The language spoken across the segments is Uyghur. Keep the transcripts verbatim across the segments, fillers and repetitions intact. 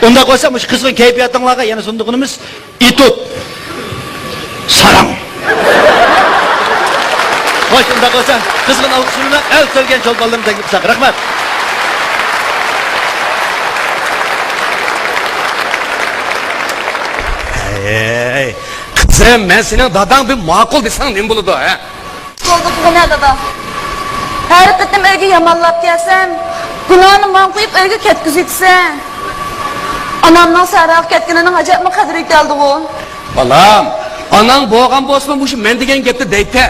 ئۇنداق بولسا، مۇشۇ قىزغىن كەيپىياتىڭلارغا يەنە سۇندۇرغىنىمىز ئېتۇت. ساراڭ. خوش، ئۇنداق بولسا، قىزغىن ئالقىشلار بىلەن ئەل سۆلگەن چولپانلىرىنى تەكلىپ قىلساق. رەھمەت. ھەي، قىزىم، مەن سېنىڭ داداڭ، بىر ماقۇل دېسەڭ نېمە بولىدۇ، ھە؟ بولدى قىلغىنە دادا. ھەر قېتىم ئۆيگە يامانلاپ كەلسەم، گۇناھنى ماڭا قويۇپ ئۆيگە كەتكۈزۈۋېتىسەن. ئانامنىڭ سەھراغا كەتكىنىنىڭ ئەجەبمۇ قەدرى يېتەلدىغۇ؟ بالام، ئاناڭ بولغان بولسىمۇ مۇشۇ مەن دېگەن گەپنى دەيتتى.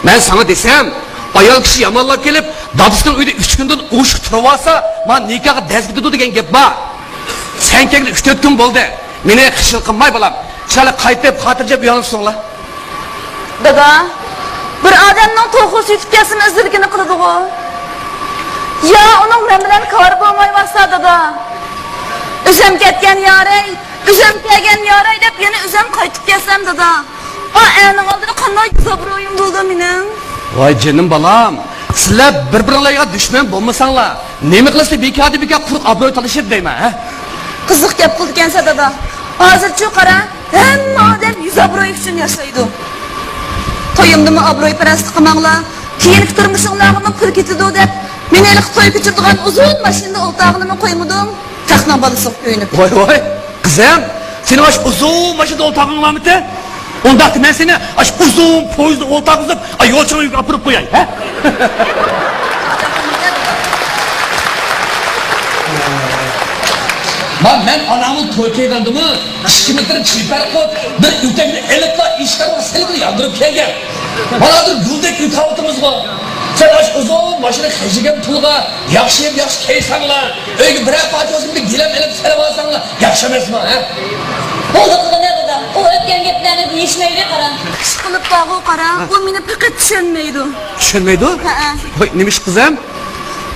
مەن ساڭا دېسەم، ئايال كىشى يامانلاپ كېلىپ، دادىسىنىڭ ئۆيىدە ئۈچ كۈندىن ئوشۇق تۇرۇۋالسا، مانا نىكاھقا دەز كېتىدۇ دېگەن گەپ بار. سەن كەلگىلى ئۈچ تۆت كۈن بولدى. مېنى خىجىل قىلماي بالام. چىرايلىق قايتىپ، خاتىرجەم ئۆيۈڭلارغا سىڭىڭلار. دادا، بىر ئادەمنىڭ توخۇ سېتىپ كەلسىمۇ ئىزدىرىگىنى قىلىدىغۇ. يا ئۇنىڭ مەن بىلەن كارى بولمايۋاتسا، دادا. ئۆزۈم كەتكەن يارەي، ئۆزۈم كەلگەن يارەي دەپ يەنە ئۆزۈم قايتىپ كەلسەم، دادا. ئا، ئەرنىڭ ئالدىدا قانداق يۈز ئابرۇيۇم بولىدۇ مېنىڭ؟ ۋاي جېنىم بالام، سىلەر بىر-بىرىڭلارغا دۈشمەن بولمىساڭلار، نېمە قىلىسىلەر بىكاردىن بىكار قۇرۇق ئابرۇي تالىشىپ دەيمەن، ھە؟ قىزىق گەپ قىلىدىكەنسەن دادا. ھازىرچۇ قارا، ھەممە ئادەم يۈز ئابرۇيى ئۈچۈن ياشايدۇ. تويۇمدىمۇ ئابرۇيپەرەسلىك قىلماڭلار، كېيىنكى تۇرمۇشۇڭلارغىمۇ پۇل كېتىدۇ دەپ، مېنى ھېلىقى توي كۆچۈرىدىغان ئۇزۇن ماشىنىدا ئولتۇرغىلىمۇ قويمىدىڭ. تاقنىڭ بالىسىغا كۆيۈنۈپ. ۋاي، ۋاي، قىزىم، سېنىڭ ئاشۇ ئۇزۇن ماشىنىدا ئولتۇرغىڭلارمىتى؟ ئۇنداقتا مەن سېنى ئاشۇ ئۇزۇن پويىزدا ئولتۇرغۇزۇپ، ئا، يولچىنىڭ ئۆيىگە ئاپىرىپ قوياي، ھە؟ ما، مەن ئانامنى توي قىلغاندىمۇ ئىككى مېتىر چىلپەر قۇت، بىر ئۆتەكنى ئېلىپلا ئىشكارغا سېلىپلا ياندۇرۇپ كەلگەن. مانا ھازىر گۈلدەك ئۆتۈۋاتىمىزغۇ. سەن ئاشۇ ئۇزۇن ماشىنا خەجلىگەن پۇلغا ياخشى يەپ، ياخشى كىيسەڭلا، ئۆيگە بىرەر پارچە بولسىمۇ بىر گىلەم ئېلىپ سېلىۋالساڭلا ياخشى ئەمەسمۇ، ھە؟ بولدى قىلغىنە دادا، ئۇ ئۆتكەن گەپلەرنى دېيىشمەيلى قارا. ئىشقىلىپ بارغۇ قارا، ھە. ئۇ مېنى پېقىت چۈشەنمەيدۇ. چۈشەنمەيدۇ؟ ھەئە. ۋاي، نېمە ئىش قىزىم؟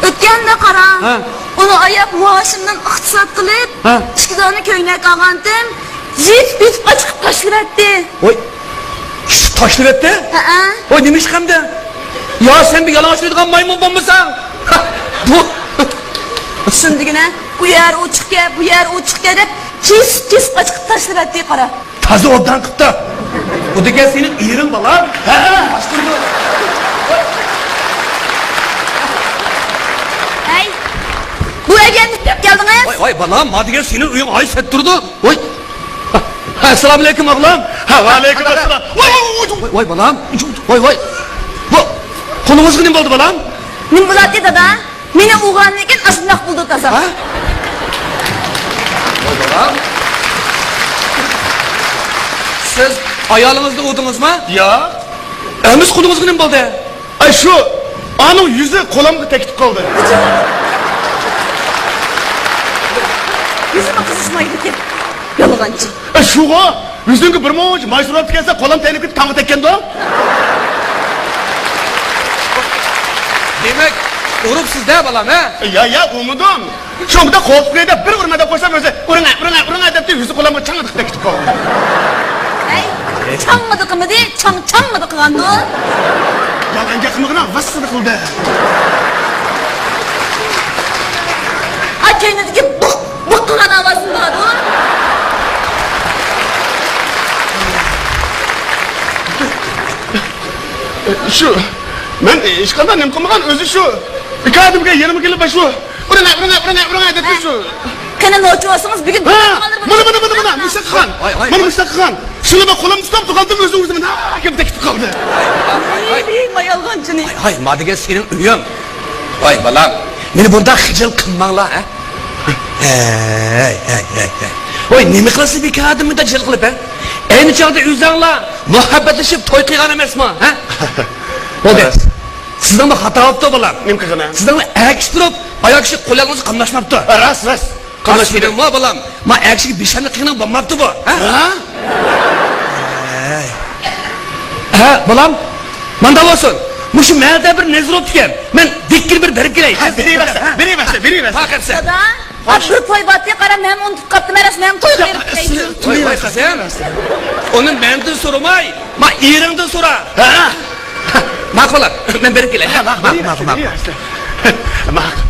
ئۆتكەندە قارا، ھە. ئۇنى ئاياپ مائاشىمدىن ئىقتىساد قىلىپ، ھە. ئىككى دانە كۆينەك ئالغانتىم، يېتىپ-يېتىپ ئاچىقىپ تاشلىۋەتتى. ۋاي، چۈشۈپ تاشلىۋەتتى؟ ھەئە. ۋاي، نېمە ئىش قەمدە؟ يا سەن بىر يالىڭاچ يۈرىدىغان مايمۇن بولمىساڭ. ھە، بۇ. شۇندىگىنە ئۇ يەر ئوچۇقكەن، بۇ يەر ئوچۇقكەن دەپ كېسىپ-كېسىپ ئاچىقىپ تاشلىۋەتتى قارا. تازا ئوبدان قىپتۇ. ئۇ دېگەن سېنىڭ ئېرىڭ بالام. ھە، باشقۇرىدۇ. ھەي، بۇ ئەگەرنى كۆرۈپ كەلدىڭىز؟ ۋاي، ۋاي، بالام، ما دېگەن سېنىڭ ئۆيۈڭ ئاي سەت تۇرىدۇ. ۋاي. ئەسسالامۇئەلەيكۇم، ئوغلۇم. ھە، ۋەئەلەيكۇم ئەسسالام. ۋاي، ۋاي، ۋاي، ۋاي، بالام. ۋاي، ۋاي. بۇ قولىڭىزغا نېمە بولدى، بالام؟ نېمە بولاتتى، دادا؟ مېنى ئۇرغاندىن كېيىن ئاشۇنداق بولدى تازا. ھە؟ ۋاي، بالام. سىز ئايالىڭىزنى ئۇردىڭىزمۇ؟ ياق. ئەمىسە قولىڭىزغا نېمە بولدى؟ ئاي، شۇ، ئانىڭ يۈزى قولامغا تەگكىتىپ قالدى. يۈزىمۇ قىزىشمايدىكەن. يالغانچى. ئاي، شۇغۇ، يۈزۈڭگە بىر مۇنچە ماي سۇراپ كەلسە، قولام تەينىپ كېتىپ تامغا تەگكەندۇ؟ دېمەك، ئۇرۇپسىز-دە، بالام، ھە؟ يا، يا، ئۇرمىدىم. شۇڭا بۇنداق قورقۇپ كېتىپ بىر ئۇرىمەن دەپ قويسام، ئۆزى ئۇرۇڭە، ئۇرۇڭە، ئۇرۇڭە دەپتۇ، يۈزى قولامغا چاڭ ئېتىپ كېتىپ قالدى. ھەي، چاڭمىدى قىلمىدى، چاڭ چاڭمىدى قىلغاندۇ. يالغان گەپ قىلمىغىنا، ۋاسسىدە قىلدى. ئا، كەينىدىكى بۇق، بۇق قىلغان ئاۋازىم باردۇ. شۇ، مەن ھېچقانداق نېمە قىلمىغان، ئۆزى شۇ. ئىككى ئادەمگە يېنىما كېلىپ شۇ. ئۇرۇڭە، ئۇرۇڭە، ئۇرۇڭە، ئۇرۇڭە دەپتۇ شۇ. قېنى نوچى بولسىڭىز بۈگۈن ھە، مانا، مانا، مانا، مانا، مۇشۇنداق قىلغان. ۋاي، ۋاي، مانا ۋاي. مۇشۇنداق قىلغان. شۇنى بىر قولۇمدا تۇتۇپ تۇرغانتىم، ئۆزى ئۆزىمنى كېلىپ تېگىپ قالدى. ۋاي، ۋاي، ۋاي. ۋاي، ۋاي، ما دېگەن سېنىڭ ئۆيۈڭ. ۋاي، بالام، مېنى بۇنداق خىجىل قىلماڭلار، ھە؟ ھەي، ھەي، ھەي، ھەي. ۋاي، نېمە قىلىسىز بىكار ئادەمنى جىل قىلىپ، ھە؟ ئەينى چاغدا ئۆزۈڭلار مۇھەببەتلىشىپ توي قىلغان ئەمەسمۇ، ھە؟ بولدى. راست. سىزنىڭمۇ خاتا بوپتۇ، بالام. نېمە قىلغىنى؟ سىزنىڭمۇ ئەر كىشى تۇرۇپ، ئايال كىشى قول-يانىڭىزغا قاملاشماپتۇ. راست، راست. قاملاشمىدى. سېنىڭمۇ، بالام، ما ئەر كىشىگە بىشەملىك قىلغىنىڭ بولماپتۇ بۇ، ھە؟ ھە؟ ھەي. ھە، بالام، ماندا بولسۇن. مۇشۇ مەھەلدە بىر نەزىر بوپتىكەن. مەن دىككىنە بىر بېرىپ كېلەي. ھە، بېرىۋەرسە، ھە؟ بېرىۋەرسە، بېرىۋەرسە. ھە، قەرسە. دادا، ھە، بىر توي بارتى، قارا، مەن ئۇنتۇپ قاپتىمەن، راست، مەن توي قىلىپ كېلەي. ۋاي، ۋاي، قىزىم. ئۇنى مەندىن سورىماي، ما ئېرىڭدىن سورا. ھە؟ ماقۇل، مەن بېرىپ كېلەي. ھە، ماقۇل، ماقۇل، ماقۇل، ماقۇل. ماقۇل. ماقۇل.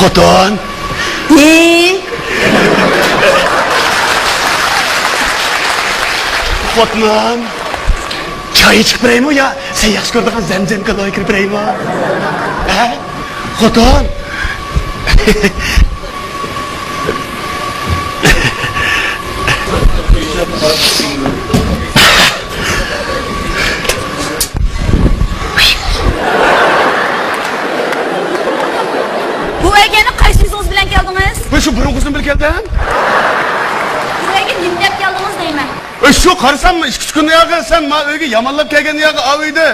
خوتۇن. ھى؟ خوتۇن. چاي ئىچىپ بېرەيمۇ يا سەن ياخشى كۆرىدىغان زەمزەم كالىغا كىرىپ بېرەيمۇ؟ ھە؟ خوتۇن. بۇ ئۆيگە قايسى يۈزىڭىز بىلەن كەلدىڭىز؟ مەن شۇ بۇرۇنقى يۈزۈم بىلەن كەلدىم. بۇ ئۆيگە نېمە دەپ كەلدىڭىز دەيمەن. ئۆي شۇ، قارىسام، ئىككى-ئۈچ كۈن ياغى سەن ما ئۆيگە يامانلاپ كەلگەن ياغى ئاۋۇ ئىدى.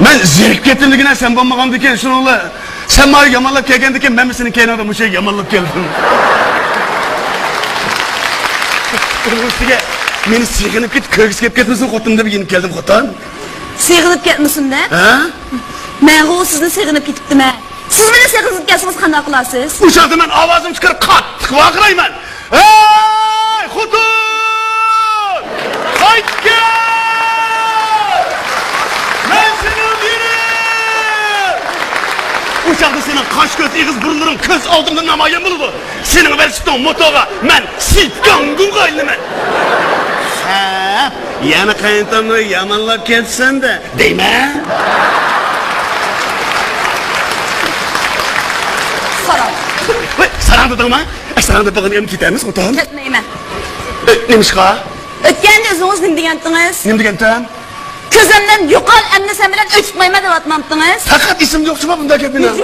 مەن زېرىكىپ كەتتىم دېگىنە سەن بولمىغاندىكىن، شۇنىڭلا سەن ما يامانلاپ كەلگەندىكىن، مەن سېنىڭ كەينىڭدە مۇشۇ يامانلاپ كەلدىم. ئۇنىڭ ئۈستىگە مېنى سېغىنىپ كېتىپ، كۆرگۈسى كېلىپ كەتمىسۇن خوتۇن دەپ يېنىپ كەلدىم خوتۇن. سېغىنىپ كەتمىسۇن دە؟ ھە؟ مەنغۇ سىزنى سېغىنىپ كېتىپتىمەن. سىز مېنى سېغىنىپ كەتسىڭىز قانداق قىلارسىز؟ ئۇ چاغدا مەن ئاۋازىمنى چىقىرىپ قاتتىق ۋارقىرايمەن. ھەي، خوتۇن! قايتىپ كەل! مەن سېنىڭ ئېرىڭ! ئۇ چاغدا سېنىڭ قاش، كۆز، ئېغىز، بۇرۇنلىرىڭ كۆز ئالدىمدا نامايان بولىدۇ. سېنىڭ ۋېلىسىپىتىڭ موتوغا مەن سىتكاڭگۇڭغا ئايلىنىمەن. خەپ، يەنە قېيىنتامنى يامانلاپ كەتسەن-دە دەيمەن. ساراڭ. ۋاي، ساراڭ دېدىڭما؟ ئە، ساراڭ دەپ بولغان يەرنى كېتەمىز، خوتۇن. كەتمەيمەن. ئە، نېمىشقا؟ ئۆتكەندە ئۆزىڭىز نېمە دېگەنتىڭىز؟ نېمە دېگەنتىم؟ كۆزۈمدىن يوقال، ئەمدى سەن بىلەن ئۆي تۇتمايمەن دەۋاتمامتىڭىز؟ پەقەت ئېسىمدە يوقچۇما بۇنداق گەپ مېنىڭ.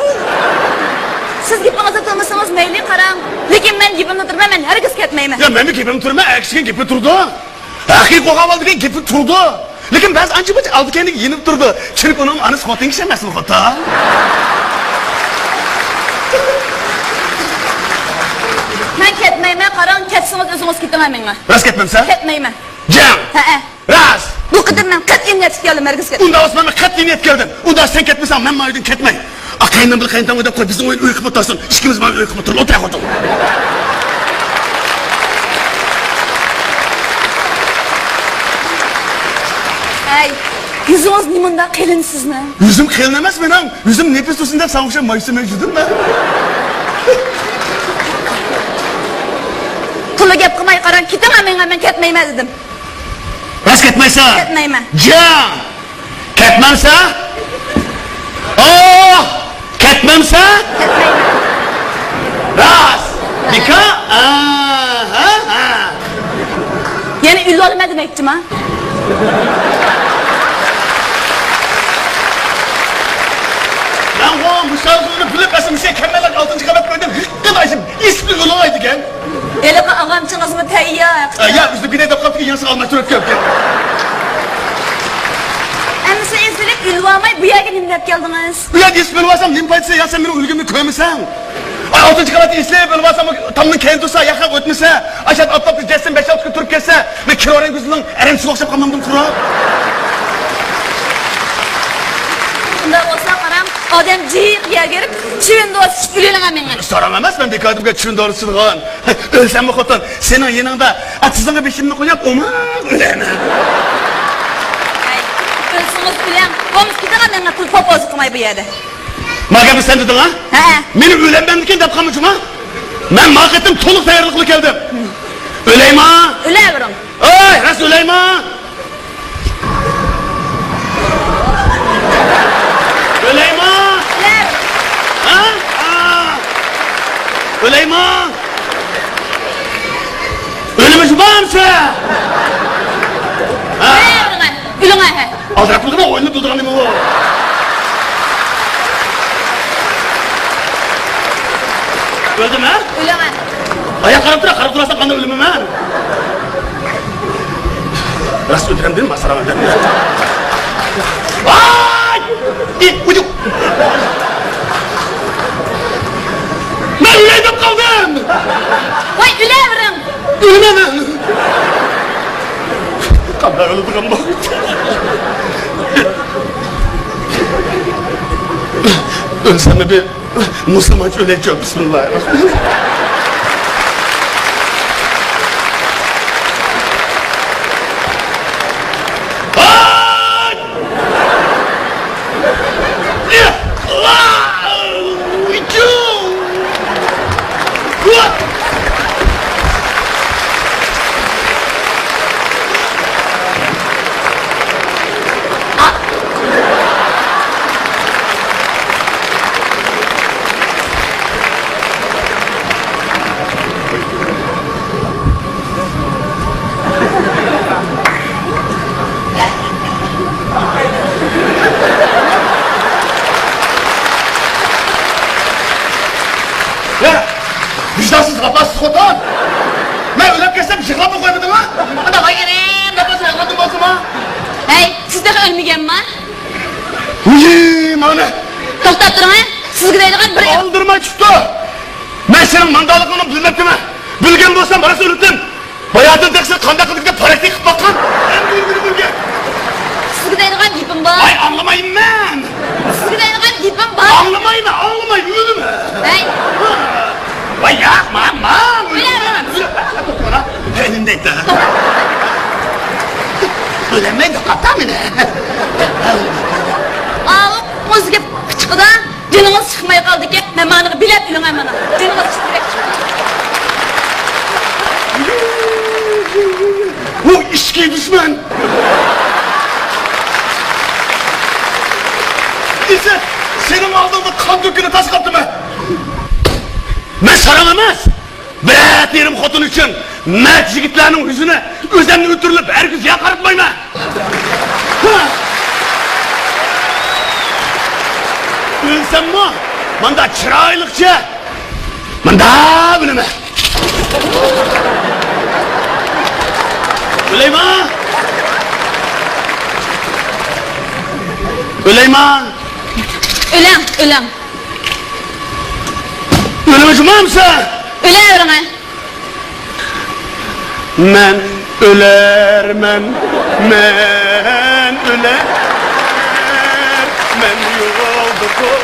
سىز گېپىڭىزنى تۇرمىسىڭىز مەيلى، قاراڭ. لېكىن مەن گېپىمنى تۇرىمەن، مەن ھەرگىز كەتمەيمەن. يا، مەنمۇ گېپىمنى تۇرىمەن، ئەكسىگەن گېپى تۇرىدۇ. ھەقىقىي قوغاۋالدىكەن گېپى تۇرىدۇ. لېكىن بەزى ئانچە-مۇنچە ئالدى-كەينىگە يېنىپ تۇرىدۇ. چۈنكى ئۇنىڭ ئانىسى خوتۇن كىشى ئەمەسمۇ، خوتۇن. مەن كەتمەيمەن، قاراڭ، كەتسىڭىز ئۆزىڭىز كېتىڭ مېڭە. راست كەتمەمسەن؟ كەتمەيمەن. جەڭ! ھەئە. راست! بۇ قېتىم مەن قەتئىي نىيەتكە كەلدىم، ھەرگىز كەتمەيمەن. ئۇنداق بولسا مەن قەتئىي نىيەتكە كەلدىم. ئۇنداق سەن كەتمىسەڭ، مەن ما ئۆيدىن كەتمەي. ئاكاينىڭ بىر قېيىنتاڭ ئۆيدە قوي، بىزنىڭ ئۆينى ئۆي قىلىپ ئولتۇرسۇن. ئىككىمىز ما ئۆي قىلىپ ئولتۇرۇپ ئولتۇر خوتۇن. ھەي، يۈزىڭىز نېمانداق قېلىن سىزنىڭ؟ يۈزۈم قېلىن ئەمەس مېنىڭ. يۈزۈم نېپىز تۇرسۇن دەپ ساڭا ئوخشاپ مايسىمەن يۈزۈم مەن. تولا گەپ قىلماي قاراڭ، كېتىڭ مېڭە، مەن كەتمەيمەن دېدىم. راست كەتمەيسەن؟ كەتمەيمەن. جان! كەتمەمسە؟ ئوھ! كەتمەمسە؟ كەتمەيمەن. راست! بىكا؟ ئاھا! يەنە ئۆلۈۋالىمەن دېمەكچىما؟ مەنغۇ مۇشۇ ئارزۇنى بىلىپ، ئەسلى مۇشۇ كەممەللەر ئالتىنچى قەۋەت كۆردۈم، ھېلىقى ئايشىم ئېسىپ ئۆلۈۋالاي دېگەن. ھېلىقى ئاغامچىڭىزمۇ تەييار. ئە، يا، ئۈزۈپ كېتەي دەپ قاپتىكەن، يېڭىسىنى ئالماشتۇرۇپ كەپتىكەن. ئەمىسە ئېسىلىپ ئۆلۈۋالماي بۇ يەرگە نېمە دەپ كەلدىڭىز؟ ئۇ يەردە ئېسىپ ئۆلۈۋالسام نېمە پايدىسى؟ يا سەن مېنىڭ ئۆلگىنىمنى كۆرمىسەڭ؟ ئاي، ئالتىنچى قەۋەتتە ئېسىلىپ ئۆلۈۋالسام، تامنىڭ كەينىدە تۇرسا، ياقا ئۆتمىسە، ئاشۇ ئاپتاپتا جەستىم بەش-ئالتە كۈن تۇرۇپ كەتسە، مەن كىرورەن گۈزىلنىڭ ئەرەنچىسىگە ئوخشاپ قالمامدىم قۇرۇق؟ شۇنداق بولسا قاراڭ، ئادەم جىق يەرگە كىرىپ، چىۋىن دورىسى ئىچىپ ئۆلۈۋېلىڭ مېڭە. ساراڭ ئەمەس مەن بىكاردىمگە چىۋىن دورىسى ئىچىدىغان. ئۆلسەممۇ خوتۇن، سېنىڭ يېنىڭدا ئاتىزىڭغا بېشىمنى قويۇپ ئوماق ئۆلەرمەن. ھەي، ئۆلسىڭىز ئۆلەڭ، بولمىسا كېتىڭ مېڭە، پوپوزا قىلماي بۇ يەردە. ما گەپنى سەن دېدىڭ ھە؟ ھە. مېنى ئۆلەمدىمكىن دەپ قالمىچۇما؟ مەن ما قېتىم تولۇق تەييارلىق بىلەن كەلدىم. ئۆلەيما؟ ئۆلەۋېرىڭ. ئاي، راست ئۆلەيما؟ ئۆلەيما؟ ھە؟ ئا! ئۆلەيما؟ ئۆلىمىش بارمسا؟ ھە؟ ئۆلۈڭە، ئۆلۈڭە، ھە. ئالدىراپ قالدىما، ئويلىنىپ تۇرىدىغان نېمە بۇ؟ ئۆلدۈم، ھە؟ ئۆلۈڭە. ئاياق قاراپ تۇرا، قاراپ تۇرساڭ قانداق ئۆلىمەن مەن؟ راست ئۆلتۈرەمدىم، ماسارا ئۆلتۈرەمدىم. ۋاي! ئى، ئۇجۇق! مەن ئۆلەي دەپ قالدىم! ۋاي، ئۆلەۋېرىڭ! ئۆلىمەن مەن! قانداق ئۆلىدىغان بۇ؟ ئۆلسەممۇ بىر مۇسۇلمانچە ئۆلەيچۇ، بىسمىللاھىررەھمانىررەھىم. يا، ۋىجدانسىز، ۋاپاسىز خوتۇن! مەن ئۆلۈپ كەتسەم يىغلاپمۇ قويمىدىڭا؟ ئانداق ۋاي ئېرىم دەپ بولسا يىغلىدىم بولسىما؟ ھەي، سىز تېخى ئۆلمىگەنما؟ ۋىي، مانا! توختاپ تۇرۇڭ، ھە! سىزگە دەيدىغان بىر ئالدىرماي تۇتتۇ! مەن سېنىڭ ماندالىقىڭنى بىلمەپتىمەن! بىلگەن بولسام راست ئۆلۈپتىم! باياتىن تېخى سەن قانداق قىلدىڭ دەپ پارەك قىلىپ باققان! ئەمدى ئۆلگۈنى ئۆلگەن! سىزگە دەيدىغان گېپىم بار! ۋاي ئاڭلىمايمەن! سىزگە دەيدىغان گېپىم بار! ئاڭلىمايمەن، ئاڭلىمايمەن، ئۆلىمەن! ھەي! ۋاي ياق، ماڭ، ماڭ! ئۆلەمەن! ئۆلەمەن! ئۆلەمەيدۇ، قاپتا مېنى! ئاۋۇ ئۆزىگە پىچىقىدا جېنىڭىز چىقماي قالدىكەن، مەن مانىغا بىلەپ ئېلىڭ مانا. جېنىڭىز چىقتى. بۇ ئىچكى دۈشمەن. ئىززەت، سېنىڭ ئالدىڭدا قان تۆككىلى تاش قاپتىمەن. مەن ساراڭ ئەمەس. بىر ئېرىم خوتۇن ئۈچۈن مەرد يىگىتلەرنىڭ يۈزىنى ئۆزۈمنى ئۆلتۈرۈلۈپ ھەرگىز يا قارىتمايمەن. ئۆلسەممۇ ماندا چىرايلىقچە ماندا ئۆلىمەن. ئۆلەيما؟ ئۆلەيما؟ ئۆلەڭ، ئۆلەڭ. ئۆلۈڭ جۇمامسا؟ ئۆلەۋېرىڭە. مەن ئۆلەرمەن، مەن ئۆلەرمەن، يولدا قوي،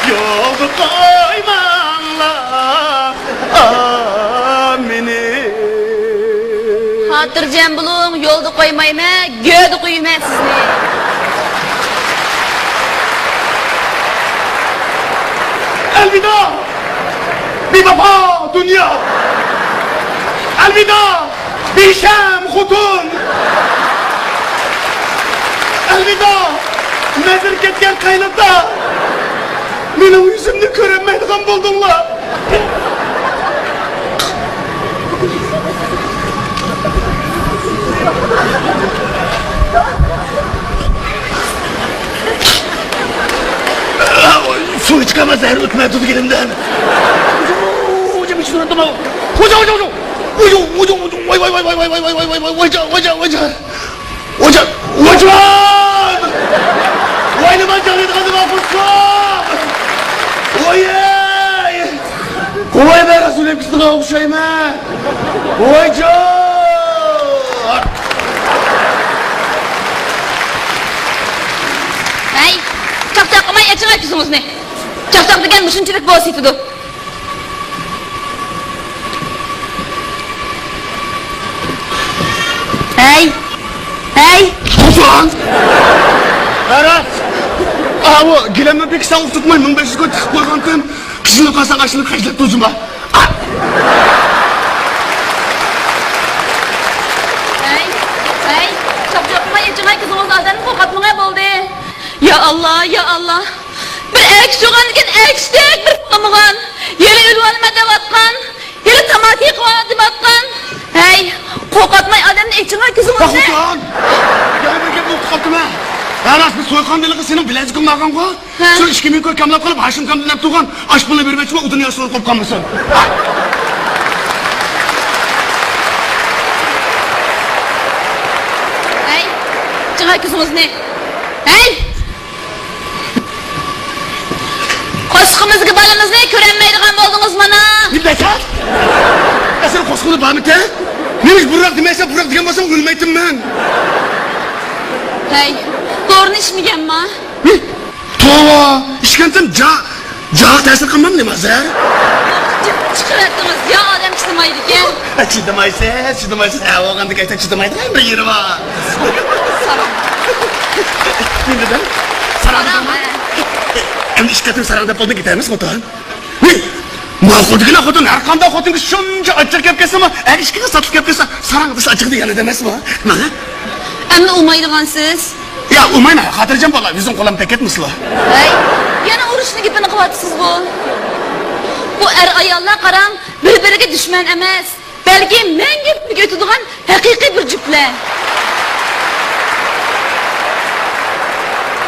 يولدا قويماڭلار مېنى. خاتىرجەم بولۇڭ، يولدا قويمايمەن، گۆدە قويىمەن سىزنى. ئەلۋىدا! بىۋاپا دۇنيا! ئەلۋىدا! بىشەم خوتۇن! ئەلۋىدا! نەزىر كەتكەن قايناتا! مېنىڭ يۈزۈمنى كۆرەلمەيدىغان بولدۇڭلار! سۇ ئىچكەنمەن، زەھەر ئۆتمەي تۇرىدىكىنىمدىن. خوجا، خوجا، خوجا. ۋاي، ۋاي، ۋاي، ۋاي، ۋاي. خوجا، خوجا. ۋايجان، ۋايجان! ۋاينىمان جاڭلىدىغان نېمە قىلسۇن؟ ۋايەي! ۋاي، مەن رەسۇل ئەپكىسىغا ئوخشايمەن! ۋايجان! ھەي، چاقچاق قىلماي ئېچىڭە كۆزىڭىزنى! چاقچاق دېگەن مۇشۇنچىلىك بولسا يېتىدۇ. ھەي! ھەي! توسۇڭ! ئەرەس! ئاۋۇ گىلەمنى بېكىتسەڭ ئۇقتۇرتماي مىڭ بەش يۈز كوي تىقىپ قويغانتىم. قىشنى قالساڭ ئاشۇنى خەجلەپ توزۇما. ھەي! ھەي! چاقچاق قىلماي ئېچىڭە كۆزىڭىزنى، ئادەمنى قورقۇتمىغاي بولدى. يا ئاللا، يا ئاللا! بىر ئەر كىشى بولغاندىكىن ئەر كىشىدەك بىر قىلمىغان، ھېلى ئۆلۈۋالىمەن دەۋاتقان، ھېلى تاماكا يېقىۋالىمەن دەۋاتقان. ھەي، قورقۇتماي ئادەمنى ئېچىڭا كۆزىڭىزنى. خوتۇن! يەنە بىر گەپنى ئۇنتۇپ قاپتىمەن. ھە راست، بىز سويقان دېلىقى سېنىڭ بىلەزىكىڭ بارغانغۇ؟ ھە. شۇ ئىككى مىڭ كوي كاملاپ قېلىپ، ھاشىم كامدىن ئەپ تۇرغان ئاش پۇلىنى بېرىۋەتسىمۇ، ئۇ دۇنيا سورۇپ قويۇپ قالمىسۇن. ھەي، ئېچىڭا كۆزىڭىزنى. ھەي! قورسىقىمىزدىكى بالىمىزنى كۆرەلمەيدىغان بولدىڭىز مانا. نېمە دەيسەن؟ ئە، سېنىڭ قورسىقىڭدا بارمىكەن؟ نېمە ئىش بۇرراق دېمەيسەن، بۇرراق دېگەن بولساڭ ئۆلمەيتتىم مەن. ھەي، دورىنى ئىچمىگەنما؟ ھى؟ توۋا، ئىچكەنتىم جا، جاغا تەسىر قىلمامدىم ھازىر؟ چىقىۋەتتىڭىز، يا ئادەم چىدىمايدىكەن. ئە، چىدىمايسىز، چىدىمايسىز، ئە، بولغاندىكىن ئېيتسا چىدىمايدىغان بىر يېرى بار. ساراڭ. نېمە دېدىڭ؟ ساراڭ دېدىڭمۇ؟ ساراڭ، ھە. ئەمدى ئىككى قېتىم ساراڭ دەپ بولدۇڭ، كېتەمىز خوتۇن. ھى! ئاخۇ دېگىنە خوتۇن، ھەر قانداق خوتۇنغا شۇنچە ئاچچىق گەپ كەلسىمۇ، ئەگىشكىگە ساتلىق گەپ كەلسە، ساراڭ دېسە ئاچچىق دېگەن ئىدى ئەمەسمۇ؟ مانا. ئەمدى ئۇمايدىغانسىز؟ يا، ئۇمايمەن، خاتىرجەم بولا، يۈزۈم قولۇم تەگكەتمىسىلا. ھەي، يەنە ئۇرۇشنىڭ گېپىنى قىلىۋاتىسىزغۇ؟ بۇ ئەر-ئاياللار قاراڭ، بىر-بىرىگە دۈشمەن ئەمەس، بەلكى مەڭگۈ بىرگە ئۆتىدىغان ھەقىقىي بىر جۈپلەر.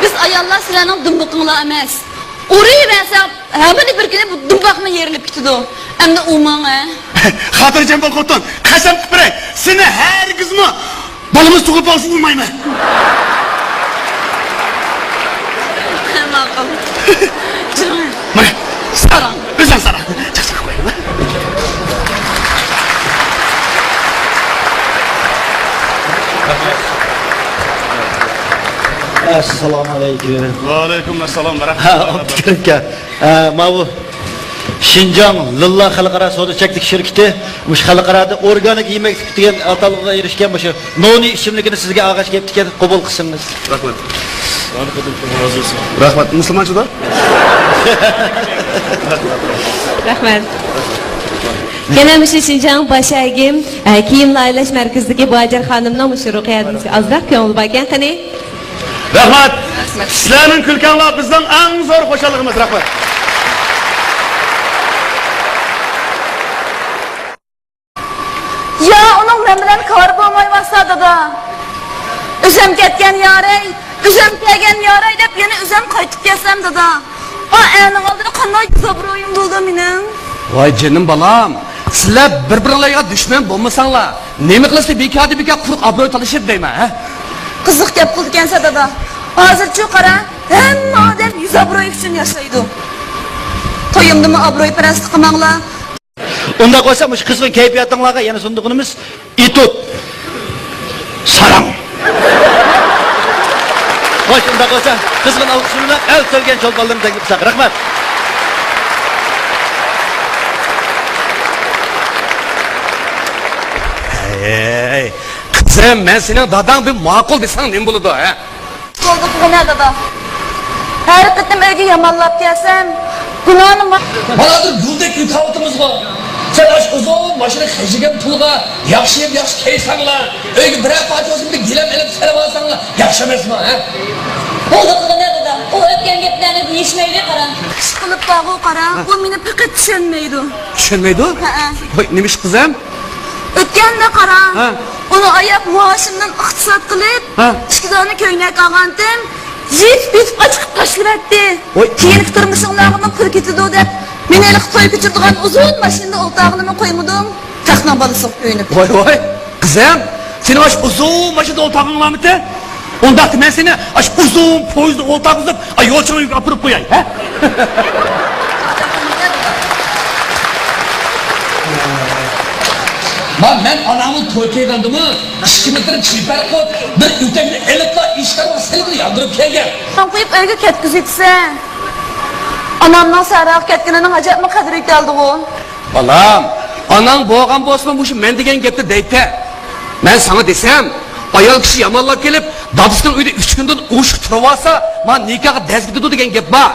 بىز ئاياللار سىلەرنىڭ دۇمبىقىڭلار ئەمەس. ئۇرۇۋەرسەڭ، ھەممىنى بىر كۈنى بۇ دۇمباقمۇ يېرىلىپ كېتىدۇ. ئەمدى ئۇماڭ، ھە؟ خاتىرجەم بول، خوتۇن. قەسەم قىلىپ بېرەي، سېنى ھەرگىزمۇ بالىمىز تۇغۇلۇپ قالسىمۇ ئۇمايمەن. ماقۇل. مانا، ساراڭ، ئۆزۈڭ ساراڭ. چاقچاق قويما. ئەسسالامۇ ئەلەيكۇم. ۋەئەلەيكۇم ئەسسالام ۋە ھە، رەھمەتۇللاھ. ئابدۇكېرىم ئاكا. ئە، ماۋۇ شىنجاڭ لىللا خەلقئارا سودا چەكلىك شىركىتى مۇشۇ خەلقئارادا ئورگانىك يېمەكلىك دېگەن ئاتالغۇغا ئېرىشكەن مۇشۇ نونى ئىچىملىكىنى سىزگە ئالغاچ كېلىپتىكەن، قوبۇل قىلسىڭىز. رەھمەت. رەھمەت. مۇسۇلمانچىدا؟ رەھمەت. يەنە مۇشۇ شىنجاڭ باش ئەگىم، ئە، كىيىم لايىھەلەش مەركىزىدىكى باجىر خانىمنىڭ مۇشۇ رۇقىيە ھەدىمىسىگە ئازراق كۆڭلى باركەن، قېنى. رەھمەت. سىلەرنىڭ كۈلكەڭلار بىزنىڭ ئەڭ زور خۇشاللىقىمىز. رەھمەت. يا، ئۇنىڭ مەن بىلەن كارى بولمايۋاتسا، دادا. ئۆزۈم كەتكەن يارەي، ئۆزۈم كەلگەن يارەي دەپ يەنە ئۆزۈم قايتىپ كەلسەم، دادا. ئا، ئەرنىڭ ئالدىدا قانداق يۈز ئابرۇيۇم بولىدۇ مېنىڭ؟ ۋاي جېنىم بالام، سىلەر بىر-بىرىڭلارغا دۈشمەن بولمىساڭلار، نېمە قىلىسىلەر بىكاردىن بىكار قۇرۇق ئابرۇي تالىشىپ دەيمەن، ھە؟ قىزىق گەپ قىلىدىكەنسەن، دادا. ھازىرچۇ قارا، ھەممە ئادەم يۈز ئابرۇي ئۈچۈن ياشايدۇ. تويۇمدىمۇ ئابرۇيپەرەسلىك قىلماڭلار. ئۇنداق بولسا، مۇشۇ قىزغىن كەيپىياتىڭلارغا يەنە سۇندۇرغىنىمىز ئېتوت. ساراڭ. خوش، ئۇنداق بولسا، قىزغىن ئالقىشلار بىلەن ئەل سۆيگەن چولپانلىرىنى تەكلىپ قىلساق. رەھمەت. ھەي، قىزىم، مەن سېنىڭ داداڭ، بىر ماقۇل دېسەڭ نېمە بولىدۇ، ھە؟ بولدى، قىلغىنە دادا. ھەر قېتىم ئۆيگە يامانلاپ كەلسەم، گۇناھنى ما- مانا ھازىر گۈلدەك ئۆتۈۋاتىمىزغۇ. سەن ئاشۇ ئۇزۇن ماشىنا خەجلىگەن پۇلغا ياخشى يەپ، ياخشى كىيسەڭلا، ئۆيگە بىرەر پارچە بولسا بىر گىلەم ئېلىپ سېلىۋالساڭلا ياخشى ئەمەسمۇ، ھە؟ بولدى، قىلغىنە دادا. ئۇ ئۆتكەن گەپلەرنى دېيىشمەيلى، قارا. ئىشقىلىپ بارغۇ، قارا. ھە. ئۇ مېنى پەقەت چۈشەنمەيدۇ. چۈشەنمەيدۇ؟ ھەئە. ۋاي، نېمە ئىش، قىزىم؟ ئۆتكەندە قارا، ھە. ئۇنى ئاياپ مائاشىمدىن ئىقتىساد قىلىپ، ھە. ئىككى دانە كۆينەك ئالغانتىم، يېتىپ-يېتىپ ئاچىقىپ تاشلىۋەتتى. ۋاي. كېيىنكى تۇرمۇشۇڭلارغىمۇ پۇل كېتىدۇ دەپ، مېنى ھېلىقى توي كۆچۈرىدىغان ئۇزۇن ماشىنىدا ئولتۇرغىلىمۇ قويمىدۇڭ، تاقنىڭ بالىسىغا كۆيۈنۈپ. ۋاي، ۋاي، قىزىم، سېنىڭ ئاشۇ ئۇزۇن ماشىنىدا ئولتۇرغىڭلارمىتى؟ ئۇنداقتا مەن سېنى ئاشۇ ئۇزۇن پويىزدا ئولتۇرغۇزۇپ، ئا، يولچىغا ئۆيگە ئاپىرىپ قوياي، ھە؟ ما، مەن ئانامنى توي قىلغاندىمۇ، ئىككى مېتىر چىلپەر قوت، بىر ئۆتەكنى ئېلىپلا ئىشكارغا سېلىپلا ياندۇرۇپ كەلگەن. توي قىلىپ ئۆيگە كەتكۈزۈۋېتىسەن. ئانامنىڭ سەھراغا كەتكىنىنىڭ ئەجەبمۇ قەدرى يېتەلدىغۇ؟ بالام، ئاناڭ بولغان بولسىمۇ مۇشۇ مەن دېگەن گەپنى دەيتتى. مەن ساڭا دېسەم، ئايال كىشى يامانلاپ كېلىپ، دادىسىنىڭ ئۆيىدە ئۈچ كۈندىن ئوشۇق تۇرۇۋالسا، ما نىكاھقا دەز كېتىدۇ دېگەن گەپ بار.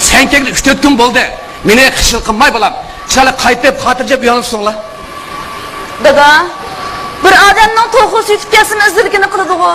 سەن كەلگىلى ئۈچ تۆت كۈن بولدى. مېنى خىجىل قىلماي، بالام. چىرايلىق قايتىپ، خاتىرجەم ئۆيۈڭلارغا سىڭىڭلار. دادا، بىر ئادەمنىڭ توخۇسى يېتىپ كەلسىمۇ ئىزدىرىكىنى قىلىدىغۇ.